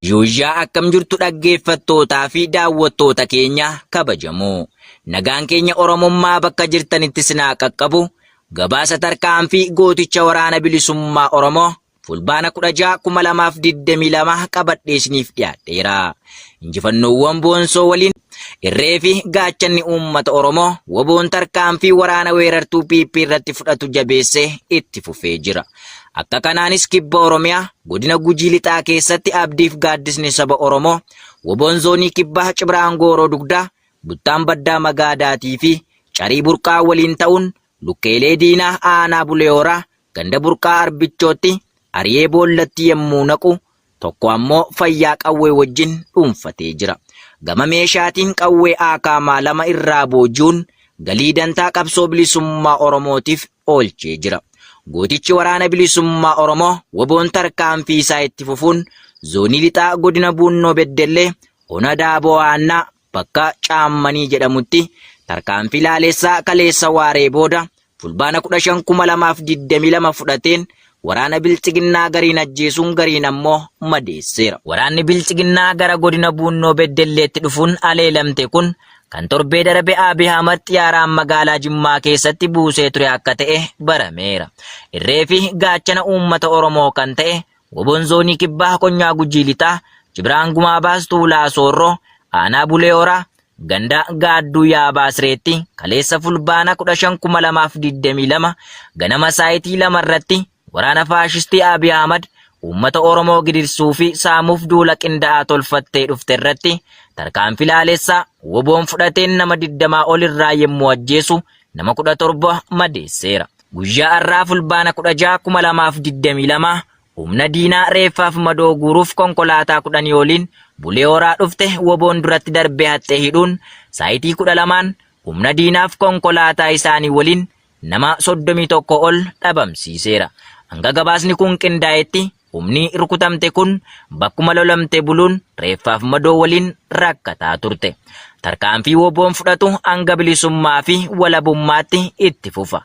Yooyyaa akkam jirtu dhaggeeffattootaa fi daawwattoota keenya kabajamoo. Nagaan keenya Oromummaa bakka jirtanitti sinaa qaqqabu gabaasa tarkaanfii gooticha waraana bilisummaa Oromoo Fulbaana 16, 2022 qabadhee isiniif dhiyaadheera. Injifannoowwan boonsoo waliin irree fi gaachanni uummata Oromoo waboon tarkaanfii waraana weerartuu PP irratti fudhatu jabeessee itti fufee jira. Akka kanaanis kibba Oromiyaa godina Gujii Lixaa keessatti abdiif gaaddisni saba Oromoo waboon zoonii kibbaa Cibraan Gooroo Dugdaa, Buttaan Baddaa Magaadaatii fi Carii Burqaa waliin ta'uun lukkeelee diinaa aanaa Bulee Horaa ganda Burqaa Arbichootti ari'ee boollatti yemmuu naqu tokko ammoo fayyaa qawwee wajjin dhuunfatee jira. Gama meeshaatiin qawwee AKM 2 irraa booji'uun galii dantaa qabsoo bilisummaa Oromootiif oolchee jira. Gootichi Waraana Bilisummaa Oromoo WBOn tarkaanfii isaa itti fufuun Zoonii Lixaa Godina Buunnoo Beddellee Ona Daaboo Aannaa bakka Caammanii jedhamutti tarkaanfii laalessaa kaleessa waaree booda Fulbaana 15,2022 fudhateen waraana Bilxiginnaa gariin ajjeesuun gariin ammoo madeesseera. Waraanni Bilxiginnaa gara godina Buunnoo Beddelleetti dhufuun aleelamte kun kan torbee darbe Abiy Ahmad xiyaaraan magaalaa Jimmaa keessatti buusee ture akka ta'e barameera. Irree fi gaachana uummata Oromoo kan ta'e Woboon Zoonii Kibbaa Konyaa Gujii Lixaa Jibraan Gumaabaas Tuulaa Soorroo Aanaa Bulee Horaa Ganda Gaadduu Yaabaa Sireetti kaleessa Fulbaana 15,2022 ganama saayitii 2 irratti waraana faashistii Abiy Ahmad uummata Oromoo gidirsuu fi saamuuf duula qinda'aa tolfattee dhufte irratti tarkaanfii laalessaa woboon fudhateen nama 20 ol irraa yemmuu ajjeesu nama 17 madeesseera. Guyyaa har'aa Fulbaana 16,2022 humna diinaa reeffaaf madoo guuruuf konkolaataa kudhanii oliin Bulee Horaa dhufte woboon duratti darbee haxxee hidhuun saayitii 12n humna diinaaf konkolaataa isaanii waliin nama 31 ol dhabamsiiseera. Hanga gabaasni kun qindaa'etti humni rukutamte kun bakkuma lolamte buluun reeffaaf madoo waliin rakkataa turte. Tarkaanfii woboon fudhatu hanga bilisummaa fi walabummaatti itti fufa.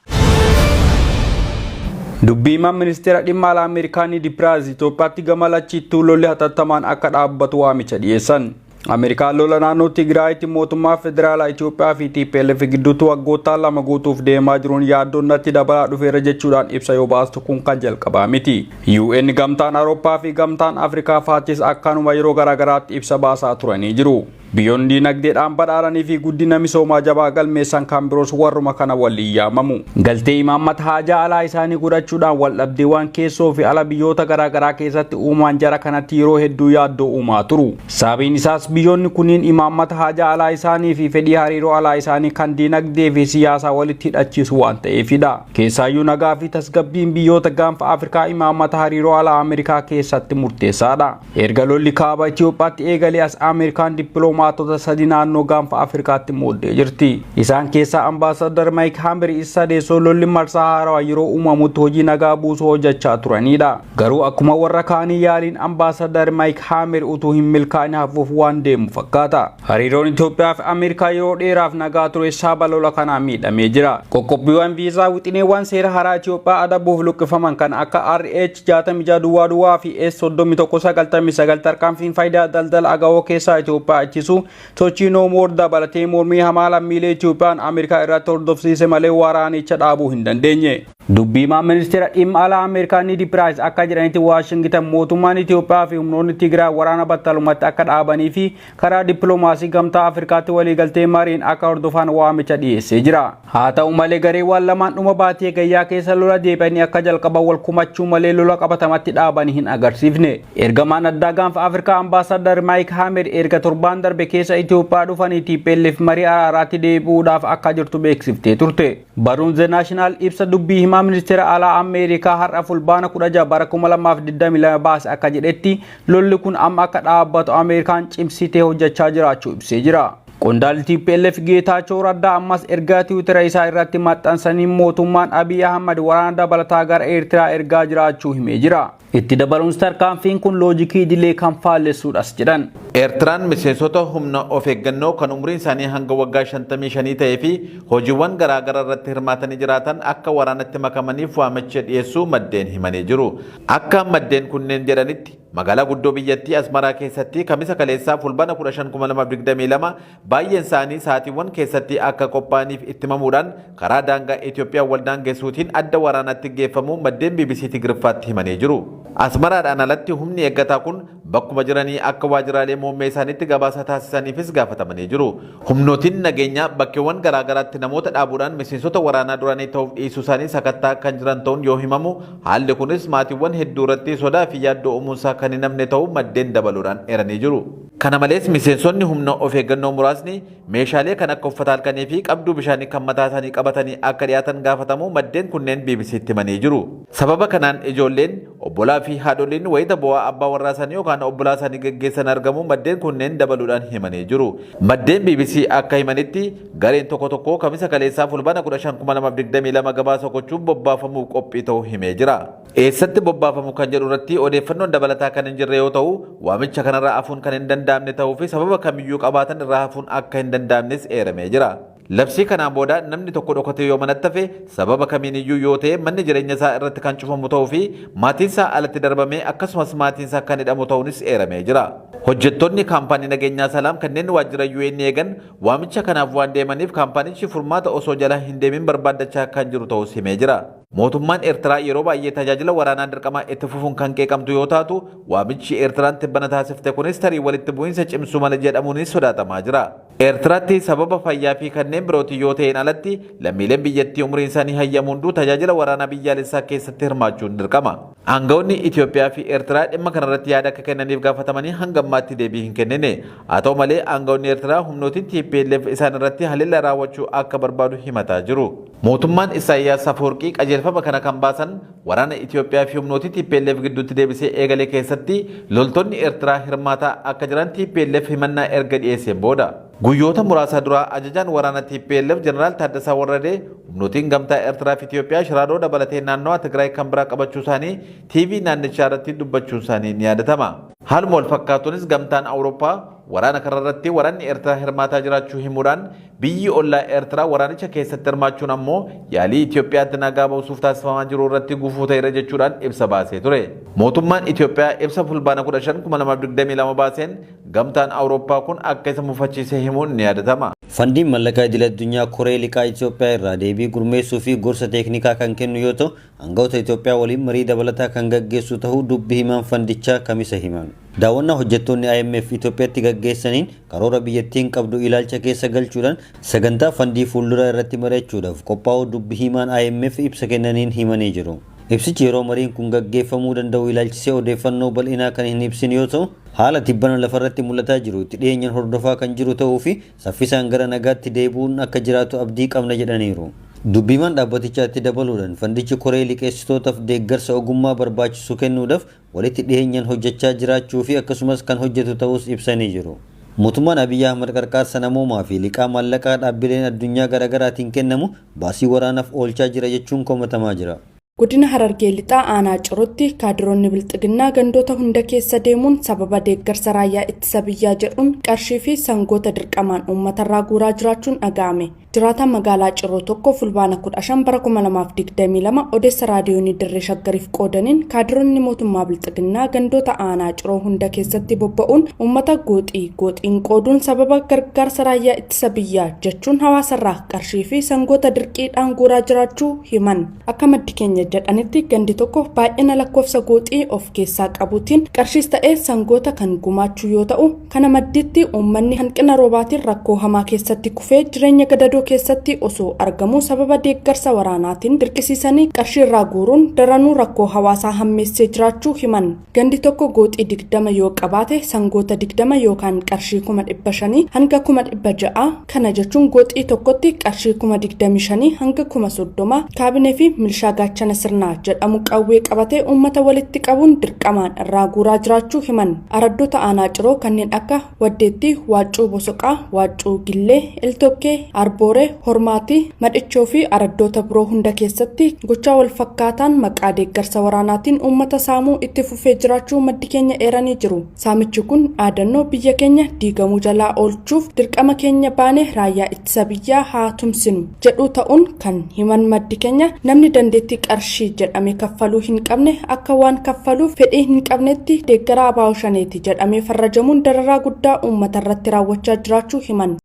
Dubbii himaan ministeera dhimma alaa Ameerikaa Niidi Piraayis Itoophiyaatti gama lachiittuu lolli hatattamaan akka dhaabbatu waamicha dhiyeessan. Ameerikaan lola naannoo Tigraayitti mootummaa federaalaa Itoophiyaa fi TPLF gidduutti waggoottaan lama guutuuf deemaa jiruun yaaddoon natti dabalaa dhufeera jechuudhaan ibsa yoo baastu kun kan jalqabaa miti. UN gamtaan Awurooppaa fi gamtaan Afrikaa faattis akkanuma yeroo garaagaraatti ibsa baasaa turanii jiru. Biyyoonni diinagdeedhaan badhaadhanii fi guddina misoomaa jabaa galmeessan kan biroos warruma kana waliin yaamamu. Galtee imaammata haajaa alaa isaanii godhachuudhaan waldhabdeewwan keessoo fi ala biyyoota garaagaraa keessatti uumaan jara kanatti yeroo hedduu yaaddoo uumaa turu. Sababiin isaas biyyoonni kunniin imaammata haajaa alaa isaanii fi fedhii hariiroo alaa isaanii kan diinagdee fi siyaasaa walitti hidhachiisu waan ta'eefidha. Keessaayyuu nagaa fi tasgabbiin biyyoota gaanfa Afrikaa imaammata hariiroo alaa Ameerikaa keessatti murteessaadha. Erga lolli kaaba Itoophiyaatti eegalee as Ameerikaan dippiloomaatota sadi naannoo gaanfa Afrikaatti muuddee jirti. Isaan keessaa Ambaasadar Maayik Haamber isa sadeessoo lolli marsaa haarawaa yeroo uumamutti hojii nagaa buusuu hojjechaa turanidha. Garuu akkuma warra kaanii yaaliin Ambaasadar Maayik Haamer utuu hin milkaa'in hafuuf waan deemu fakkaata. Hariiroon Itoophiyaa fi Ameerikaa yeroo dheeraaf nagaa ture saba lola kanaan miidhamee jira. Qoqqobbiiwwan viizaa wixineewwan seera haaraa Itoophiyaa adabuuf luqqifaman kan akka RH 66 duwwaa duwwaa fi S 31 99 tarkaanfiin faayidaa daldala agawoo keessaa Itoophiyaa ittisu sochii No More dabalatee mormii hamaa lammiilee Itoophiyaan Ameerikaa irratti hordofsiise malee waraanicha dhaabuu hin dandeenye. Dubbii himaan ministeera dhimma alaa Ameerikaa Niidi Piraayis akka jedhanitti Waashingitan mootummaan Itoophiyaa fi humnoonni Tigraay waraana battalumatti akka dhaabanii fi karaa dippiloomaasii gamtaa Afrikaatti waliigaltee mariin akka hordofan waamicha dhiyeessee jira. Haa ta'u malee gareewwan lamaan dhuma baatii Hagayyaa keessa lola deebi'anii akka jalqaban wal kumachuu malee lola qabatamatti dhaabanii hin agarsiifne. Ergamaan addaa gaanfa Afrikaa Ambaasaddar Maayik Haamer erga torbaan darbe keessa Itoophiyaa dhufanii TPLF marii araaraatti deebi'uudhaaf akka jirtu beeksiftee turte. Barruun The National ibsa dubbii himaa ministeera alaa Ameerikaa har'a Fulbaana 16 bara 2022 baase akka jedhetti lolli kun amma akka dhaabbatu Ameerikaan cimsitee hojjechaa jiraachuu ibsee jira. Qondaalli TPLF Geetaachoo Raddaa ammas ergaa Tiwiitera isaa irratti maxxansaniin mootummaan Abiy Ahmad waraana dabalataa gara Eertiraa ergaa jiraachuu himee jira. Itti dabaluunis tarkaanfiin kun loojikii idilee kan faallessuudhas jedhan. Eertiraan miseensota humna of eeggannoo kan umriin isaanii hanga waggaa 55 ta'ee fi hojiiwwan garaa gara irratti hirmaatanii jiraatan akka waraanatti makamaniif waamicha dhiyeessuu maddeen himanii jiru. Akka maddeen kunneen jedhanitti, Magaalaa guddoo biyyattii Asmaraa keessatti Kamisa kaleessaa Fulbaana 15,2022 baay'een isaanii sa'aatiiwwan keessatti akka qophaa'aniif itti himamuudhaan karaa daangaa Itoophiyaa wal daangessuutiin adda waraanaatti geeffamuu maddeen bbc Tigriffaatti himanii jiru. Asmaraadhaan alatti humni eeggataa kun bakkuma jiranii akka waajjiraalee muummee isaaniitti gabaasa taasisaniifis gaafatamanii jiru. Humnootiin nageenyaa bakkeewwan garaa garaatti namoota dhaabuudhaan miseensota waraanaa duraanii ta'uuf dhiisuu isaanii sakattaa kan jiran ta'uun yoo himamu, haalli kunis maatiiwwan hedduu irratti sodaa fi yaaddoo uumuunsaa kan hin hafne ta'uu maddeen dabaluudhaan eeranii jiru. Kana malees miseensonni humna of eeggannoo muraasni meeshaalee kan akka uffata halkanii fi qabduu bishaanii kan mataa isaanii qabatanii akka dhiyaatan gaafatamuu maddeen kunneen BBCtti himanii jiru. Sababa kanaan ijoolleen, obbolaa fi haadholiin wayita boo'aa abbaa warraa isaanii yookaan obbolaa isaanii geggeessan argamuu maddeen kunneen dabaluudhaan himanii jiru. Maddeen bbc akka himanitti, gareen tokko tokko Kamisa kaleessaa Fulbaana 15, 2022 gabaasa gochuuf bobbaafamuuf qophii ta'uu himee jira. Eessatti bobbaafamu kan jedhu irratti odeeffannoon dabalataa kan hin jirre yoo ta'u, waamicha kanarraa hafuun kan hin danda'amne ta'uu fi sababa kamiyyuu qabaatan irraa hafuun akka hin danda'amnes eeramee jira. Labsii kanaan booda namni tokko dhokatee yoo manatti hafe sababa kamiiniyyuu yoo ta'e manni jireenya isaa irratti kan cufamu ta'uu fi maatiin isaa alatti darbamee akkasumas maatiin isaa kan hidhamu ta'uunis eeramee jira. Hojjettoonni kaampaanii nageenyaa Salaam kanneen waajjira UN eegan waamicha kanaaf waan deemaniif kaampaanichi furmaata osoo jala hin deemin barbaaddachaa kan jiru ta'uus himee jira. Mootummaan Eertiraa yeroo baay'ee tajaajila waraanaa dirqamaa itti fufuun kan qeeqamtu yoo taatu, waamichi Eertiraan tibbana taasifte kunis tarii walitti bu'iinsa cimsuu mala jedhamuunis sodaatamaa jira. Eertiraatti sababa fayyaa fi kanneen birootiin yoo ta'een alatti lammiileen biyyattii umriin isaanii hayyamu hunduu tajaajila waraanaa biyyaalessaa keessatti hirmaachuun dirqama. Aanga'oonni Itoophiyaa fi Eertiraa dhimma kanarratti yaada akka kennaniif gaafatamanii hanga ammaatti deebii hin kennine. Haa ta'u malee aanga'oonni Eertiraa humnootiin tplf isaan irratti haleellaa raawwachuu akka barbaadu himataa jiru. Mootummaan Isaayyaas Afawarqii qajeelfama kana kan baasan waraana Itoophiyaa fi humnootii tplf gidduutti deebisee eegale keessatti loltoonni Eertiraa hirmaataa akka jiran tplf himannaa erga dhiyeesseen booda. Guyyoota muraasa dura ajajaan waraana tplf Jeneraal Taaddasaa Warradee humnootiin gamtaa Eertiraa fi Itoophiyaa Shiraaroo dabalatee naannawaa Tigraay kan biraa qabachuusaanii TV naannichaa irratti dubbachuunsaanii ni yaadatama. Haaluma walfakkaatuunis Gamtaan Awurooppaa waraana kanarratti waraanni Eertiraa hirmaataa jiraachuu himuudhaan biyyi ollaa Eertiraa waraanicha keessatti hirmaachuun ammoo yaalii Itoophiyaatti nagaa buusuuf taasifamaa jiru irratti gufuu ta'eera jechuudhaan ibsa baasee ture. Mootummaan Itoophiyaa ibsa Fulbaana 15, 2022 baaseen Gamtaan Awurooppaa kun akka isa mufachiise himuun ni yaadatama. Fandiin Mallaqaa Idil-addunyaa Koree Liqaa Itoophiyaa irraa deebii gurmeessuu fi gorsa teeknikaa kan kennu yoo ta'u, aanga'oota Itoophiyaa waliin marii dabalataa kan gaggeessu tahuu dubbi himaan fandichaa Kamisa himan. Daawwannaa hojjettoonni IMF Itoophiyaatti gaggeessaniin karoora biyyattiin qabdu ilaalcha keessa galchuudhaan sagantaa fandii fuulduraa irratti mari'achuudhaaf qophaa'uu dubbi himaan IMF ibsa kennaniin himanii jiru. Ibsichi yeroo mariin kun gaggeeffamuu danda'u ilaalchisee odeeffannoo bal'inaa kan hin ibsin yoo ta'u, haala tibbana lafarratti mul'ataa jiru itti dhiyeenyan hordofaa kan jiru ta'uu fi saffisaan gara nagaatti deebi'uun akka jiraatu abdii qabna jedhaniiru. Dubbihimaan dhaabbatichaa itti dabaluudhan fandichi koree liqeessitootaf deeggarsa ogummaa barbaachisu kennuudhaf walitti dhiyeenyan hojjechaa jiraachuu fi akkasumas kan hojjetu ta'uus ibsanii jiru. Mootummaan Abiy Ahmad qarqaarsa namoomaa fi liqaa maallaqaa dhaabbileen addunyaa garaagaraatiin kennamu baasii waraanaf oolchaa jira jechuun komatamaa jira. Godina Harargee Lixaa aanaa Cirootti kaadiroonni Bilxiginnaa gandoota hunda keessa deemuun sababa deeggarsa raayyaa ittisa biyyaa jedhuun qarshii fi sangoota dirqamaan uummatarraa guuraa jiraachuun dhaga'ame. Jiraataan magaalaa Ciroo tokko Fulbaana 15 bara 2022 odeessa raadiyoonii Dirree Shaggariif qoodaniin kaadiroonni mootummaa Bilxiginnaa gandoota aanaa Ciroo hunda keessatti bobba'uun uummata gooxii gooxiin qooduun sababa gargaarsa raayyaa ittisa biyyaa jechuun hawaasarraa qarshii fi sangoota dirqiidhaan guuraa jiraachuu himan. Akka maddi keenya jedhanitti gandi tokko baay'ina lakkoofsa gooxii of keessaa qabuutiin qarshiis ta'ee sangoota kan gumaachuu yoo ta'u, kana maddiitti uummanni hanqina roobaatiin rakkoo hamaa keessatti kufee jireenya gadadoo keessatti osoo argamuu sababa deeggarsa waraanaatiin dirqisiisanii qarshii irraa guuruun daranuu rakkoo hawaasaa hammeessee jiraachuu himan. Gandi tokko gooxii 20 yoo qabaate sangoota 20 yookaan qarshii 500,000 hanga 600,000 kana jechuun gooxii tokkotti qarshii 25,000 hanga 30,000 kaabinee fi milishaa gaachana sirnaa jedhamu qawwee qabatee uummata walitti qabuun dirqamaan irraa guuraa jiraachuu himan. Araddoota aanaa Ciroo kanneen akka Waddeettii, Waaccuu Bosoqaa, Waaccuu Gillee, Iltokkee, Arbooree, Hormaatii, Madhichoo fi araddoota biroo hunda keessatti gochaa wal fakkaataan maqaa deeggarsa waraanaatiin uummata saamuu itti fufee jiraachuu maddi keenya eeranii jiru. Saamichi kun dhaadannoo biyya keenya diigamuu jalaa oolchuuf dirqama keenya baane raayyaa ittisa biyyaa haa tumsinu jedhuu ta'uun kan himan maddi keenya namni dandeettii qarshii qarshii jedhame kaffaluu hin qabne akka waan kaffaluuf fedhii hin qabnetti deeggaraa ABO Shaneeti jedhamee farrajamuun dararaa guddaa uummata irratti raawwachaa jiraachuu himan.